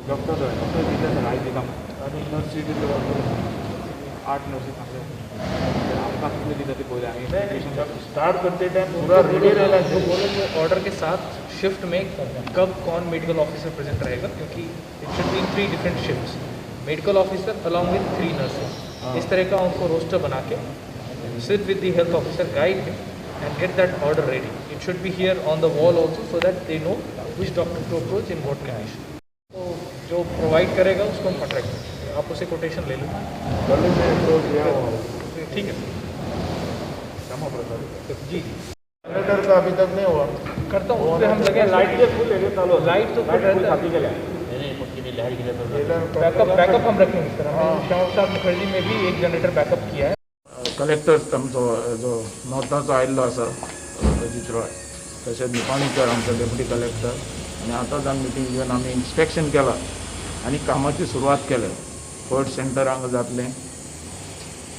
Doctor doctor दिले sir, आयज दिता आनी नर्सी दितले. आठ नर्सी सांगले, आमकां कितले दिता ते पळयले आमी. स्टार्ट करते टाइम पूरा रेडी रहना चाहिए. वो लोग ऑर्डर के साथ शिफ्ट में कब कौन मेडिकल ऑफिसर प्रेजेंट रहेगा, क्योंकि it should be in three different shifts, medical officer along with three nurses. इस तरह का उनको रोस्टर बना K sit with the health officer, guide him and get that order ready. It should be here on the wall also, so that they know which doctor to approach in what condition. तो जो provide करेगा उसको हम contract, आप उसे quotation ले लो. कल मैं approach किया हुआ. ठीक है. श्यामा प्रसाद. जी. जनरेटर का अभी तक नहीं हुआ. करता हूँ, उस पर हम लगे. लाइट फूल एरिया चालू. लाइट तो फुल रहता है. केल्या. बैकअप, बैकअप हम रखेंगे सर. हमने श्यामा प्रसाद मुखर्जी में भी एक जनरेटर बैकअप किया है. कलेक्टर आमचो जो नॉर्थाचो आयिल्लो आसा अजित रॉय, तशेंच निपाणीकर आमचो डेप्युटी कलेक्टर आनी आतांच आमी मिटींग घेवन आमी इन्स्पेक्शन केलां आनी कामाची सुरवात केल्या. कोविड सेंटर हांगा जातलें,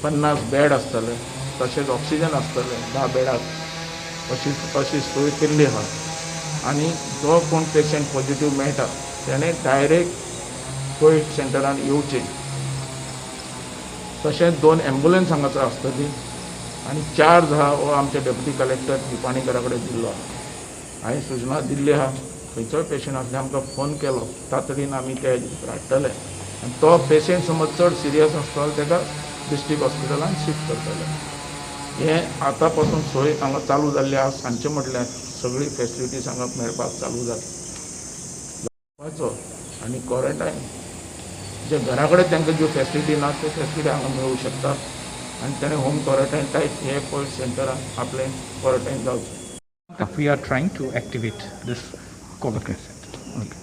50 बेड आसतले, तशेंच ऑक्सिजन आसतलें 10 बेडाक, अशी अशी सोय केल्ली आसा. आनी जो कोण पेशंट पॉझिटीव मेळटा तेणें डायरेक्ट कोविड सेंटरान येवचें. तशेंच दोन एम्बुलन्स हांगासर आसतली आनी चार्ज आहा हो आमच्या डेप्युटी कलेक्टर निपाणीकरा कडेन दिल्लो आहा. हांवें सुचना दिल्ली आहा, खंयचोय पेशंट आसल्यार आमकां फोन केलो, तातडीन आमी ते भितर हाडटले आनी तो पेशंट समज चड सिरियस आसतलो, ताका डिस्ट्रिक्ट हॉस्पिटलान शिफ्ट करतले. हें आतां पासून सोय हांगा चालू जाल्ली आहा. सांजचे म्हटल्यार सगळी फेसिलिटीज हांगा मेळपाक चालू जातली. आनी क्वॉरंटायन जे घरा कडेन तांकां ज्यो फेसिलिटी ना, त्यो फेसिलिटी हांगा मेळूं शकता आनी ताणें होम क्वॉरंटायन टायप हे कोविड सेंटरान आपलें क्वॉरंटायन जावचें. We are trying to activate this COVID care center. Okay.